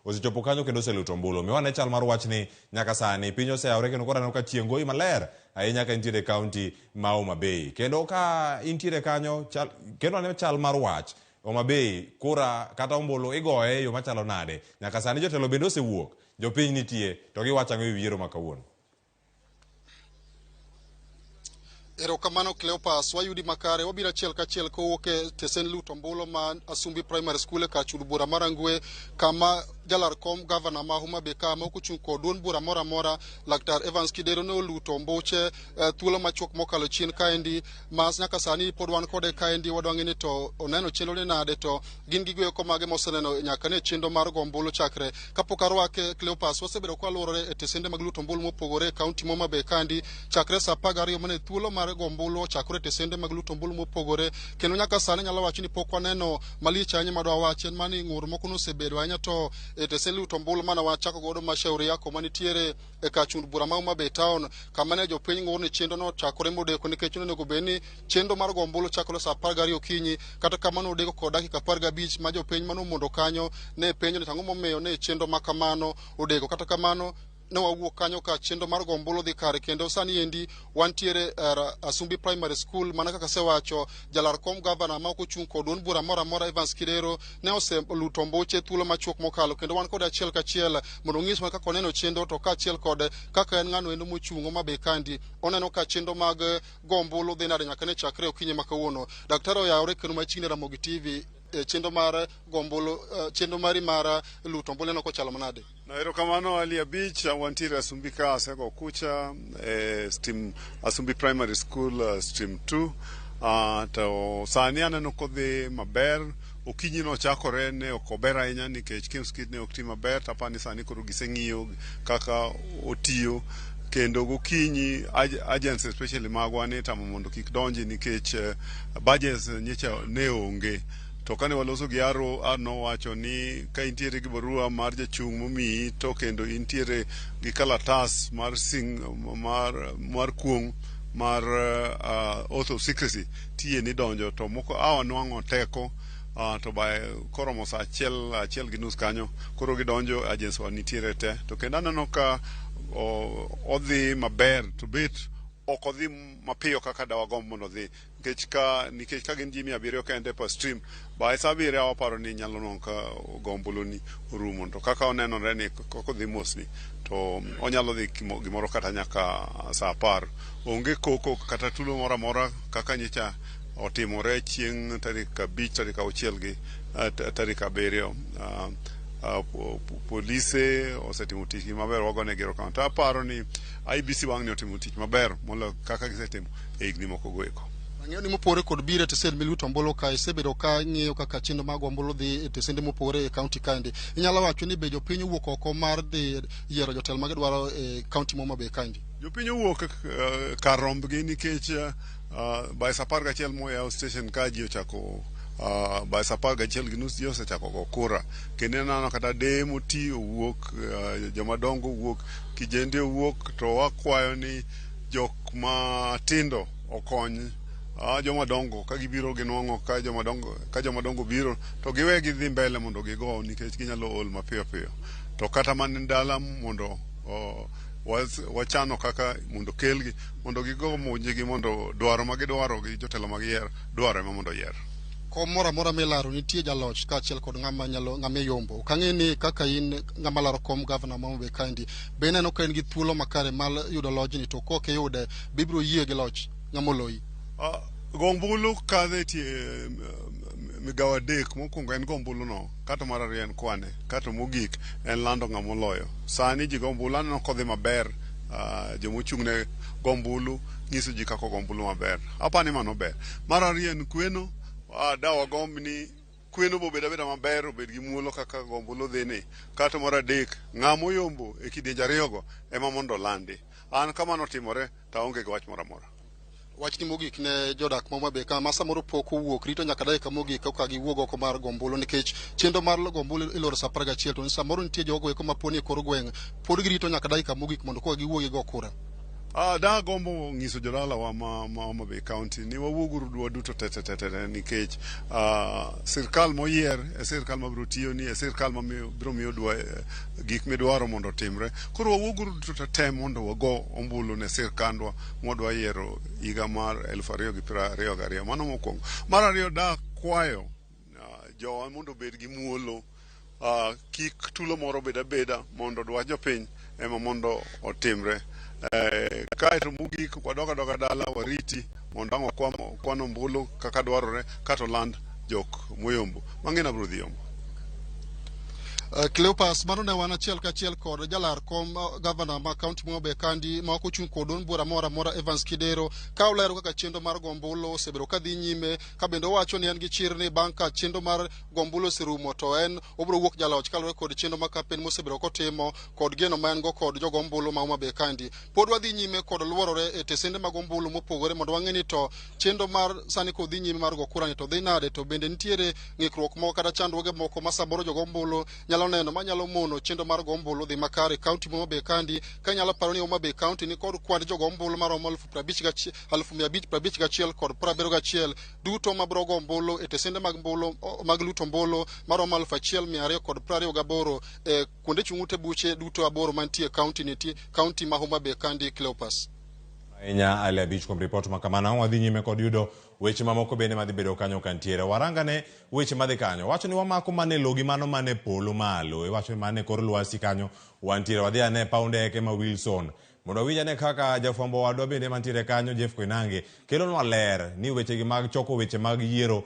osechopo kanyo kendo oseluto ombulu. Miwa ane chal mar wachni nyaka sani. Piny oseyawore kendo koro aneno ka chieng' goyi maler ahinya ka intiere e kaunti ma Homa Bay. Kendo ka intiere kanyo, chal, kendo ane chal mar wach. Homa Bay, kura kata ombulu igoye e yo machalo nade? Nyaka sani jotelo bende osewuok, jopiny nitie, to giwacho ang'o e wi yiero ma kawuono? Erokamano Cleopas, wayudi makare. Wabiro achiel kachiel kowuok e tesen luto ombulu ma Asumbi Primary School e kar chud bura mar Rangwe, kama jalar kom gavana ma Homa Bay ka ma ok ochung' kod duond bura moro amora Laktar Evans Kidero ne oluto ombuche eh, thuolo machuok mokalo chien kaendi ma nyaka sani pod wan kode kaendi wadwa ng'e ni to oneno chenro ni nade to gin gigo eko mage moseneno nyaka ne chenro mar go ombulu chakre. Kapok arwake Cleopas, wasebedo ka waluorore e tesende mag luto ombulu mopogore e kaunti ma Homa Bay kandi chakre saa 12 mane thuolo mar go ombulu ochakore e tesende mag luto ombulu mopogore kendo nyaka sani nyalo wacho ni pok waneno malich ahinya madwa wachi en mani ng'ur moko nosebedo ahinya to e tesend luto ombulu mana wachako godo ma Shauri Yako manitiere e kar chund bura ma Homa Bay town kama ne jopiny ng'ur ni chenro no ochakore modeko nikech onego bed ni chenro mar go ombulu chakore saa 12 okinyi kata kamano odeko kod dakika 15 ma jopiny mane omondo kanyo ne penjo ni to ang'o momiyo ne chenro ma kamano odeko kata kamano ne wawuok kanyo ka chenro mar go ombulu dhi kare kendo sani endi wantiere e Asumbi Primary School mana kaka asewacho jalar kom gavana ma ok ochung' kod duond bura moro amora Evans Kidero ne oseluto ombuche thuolo machuok mokalo kendo wan kode achiel kachiel mondo onyiswa kaka oneno chenro to kaachiel kod kaka en ng'ano endo mochung' Homa Bay kandi oneno ka chenro mag go ombulu dhi nade nyaka ne chakre okinyi ma kawuono. Daktari oyawore kendo machiegni Ramogi TV e chenro mar go ombulu chenro mari mar luto ombulu neno kochalo manade? No, erokamano Ali Abich, wantiere Asumbi ka asego kucha e stream Asumbi Primary School stream 2. To sani aneno kodhi maber. Okinyi nochakore ne ok ober ahinya nikech KIEMS kit ne ok ti maber to apani sani koro giseng'iyo kaka otiyo kendo gokinyi agents especially magwa ne itamo mondo kik donji nikech budgets nyicha ne onge. To kane waloso gi RO, R nowacho ni ka intiere gi barua mar jachung' momiyi to kendo intiere gi kalatas mar sing mar kuong' mar oath of secrecy tiyieni donjo to moko a wanwang'o teko to by koromo saa achiel achiel gi nus kanyo koro gidonjo agents wa nitiere te to kendo aneno ka odhi maber to bet ok odhi mapiyo kaka dawagomb mondo odhi nikech ka nikech ka gin ji 700 kende per stream by saa 7 waparo ni nyalo nwang'o ka go ombulu ni orumo to kaka onenore ni kaka odhi mos ni to onyalo dhi gimoro kata nyaka saa 10 onge koko kata tulo moro amora kaka nyicha otimore chieng' tarik 5 tarik 6 gi tarik 7. Polise osetimo tich gi maber, wagonegi erokamano. To aparo ni IEBC wang'ni otimo tich maber moloyo kaka gisetimo e higni moko go eko. Ang'eyo ni mopogore kod biro e tesend miluto ombulu ka isebedo ka ng'iyo kaka chenro mag ombulu dhi e tesende mopogore e kaunti kaendi. Inyalo wacho ni be jopiny owuok oko mar dhi yiero jotelo ma gidwaro e kaunti ma Homa Bay kaendi? Jopiny owuok kar rombgi nikech by saa 11 moyaw station ka ji ochako by saa 11:30 ji osechako go kura kendo ineno kata deye moti owuok, joma dongo owuok, kijende owuok to wakwayo ni jok matindo okony joma dongo ka gibiro ginwang'o ka joma dongo ka joma dongo biro to giwe gidhi mbele mondo gigo nikech ginyalo ol mapiyo piyo to kata mana dala mondo wachano kaka mondo kelgi mondo gigo monjgi mondo dwaro ma gidwaro gi jotelo ma giyiero dwaro ema mondo oyier. Kom moro amora milaro nitie jaloch kaachiel kod ng'ama nyalo ng'ama iyombo. Ok ang'e ni kaka in ng'ama laro kom gavana ma Homa Bay kaendi, be ineno ka in gi thuolo makare mar yudo lojni to kok iyude be ibiro yie gi loch ng'ama oloyi? Go ombulu kadho e tie migawo adek. Mokwongo en go ombulu no, kato mar ariyo en kwane, kato mogik en lando ng'ama oloyo. Sani ji go ombulu aneno kodhi maber, jomochung' ne go ombulu nyiso ji kaka ogo ombulu maber. Apani mano ber. Mar ariyo en kweno, da wagomb ni kweno bobed abeda maber, obed gi muolo kaka go ombulu dhi ni. Kato mar adek, ng'ama oyombo e kidienje ariyogo ema mondo olandi. An ka mano otimore to aonge gi wach moro amora. Wachni mogik ne jodak ma Homa Bay ka ma samoro pok owuok rito nyaka dakika mogik koka giwuog oko mar go ombulu nikech chenro mar go ombulu iloro saa 11 to samoro nitie jogo eko ma poni e kor gweng' pod girito nyaka dakika mogik mondo koka giwuog gigo kura. Dagombo nyiso jodalawa ma Homa Bay County ni wawuoguru waduto te te te te te nikech sirkal moyier e sirkal mabiro tiyo ni e sirkal mabiro miyo dwa gik midwaro mondo otimre. Koro wawuoguru duto te te mondo wago ombulu ne sirkandwa mwadwa yiero higa mar 2022. Mano mokwongo. Mar ariyo dakwayo jowa mondo obed gi muolo kik tulo moro bed abeda mondo dwach jopiny ema mondo otimre. Kaeto mogik wadog adoga dala wariti mondo ang' okwan ombulu kaka dwarore kato land jok moyombo. Mang'eny abiro dhi yombo. Cleopas, mano ne wan achiel kachiel kod jalar kom gavana ma kaunti ma Homa Bay kandi ma ok ochung' kod duond bura moro amora Evans Kidero ka olero kaka chenro mar go ombulu osebedo ka dhi nyime ka bende owacho ni en gi chir ni bang' ka chenro mar go ombulu oserumo to en obiro wuok jaloch kaluwore kod chenro mar campaign mosebedo kotimo kod geno ma en go kod jogo ombulu ma Homa Bay kandi. Pod wadhi nyime kod luorore e tesende mag ombulu mopogore mondo wang'e ni to chenro mar sani kodhi nyime mar go kura ni to dhi nade, to bende nitiere ng'ikruok moko kata chandruoge moko ma samoro jogo ombulu nyalo neno manyalo mono chenro mar go ombulu dhi makare e kaunti ma Homa Bay kandi. Ka nyalo paro ni Homa Bay kaunti ni kod kwand jogo ombulu maromo 551,071 duto mabiro go ombulu e tesende mag ombulu mag luto ombulu maromo 1,228 e kuonde chung' ute buche duto aboro mantie e kaunti nitie kaunti ma Homa Bay kandi. Cleopas. Ahinya Ali Abich kuom ripot ma kamano. Wadhi nyime kod yudo weche mamoko bende madhi bedo kanyo kantiere. Warangane weche madhi kanyo. Wacho ni wamako mana e logi mano mana e polo malo. Iwacho ni mana e kor lwasi kanyo wantiere. Wadhi ane paw ndeke ma Wilson. Mondo wawinj ane kaka jafwambo wadwa bende mantiere kanyo Jeff Koinange kelonwa ler ni wechegi mag choko weche mag yiero.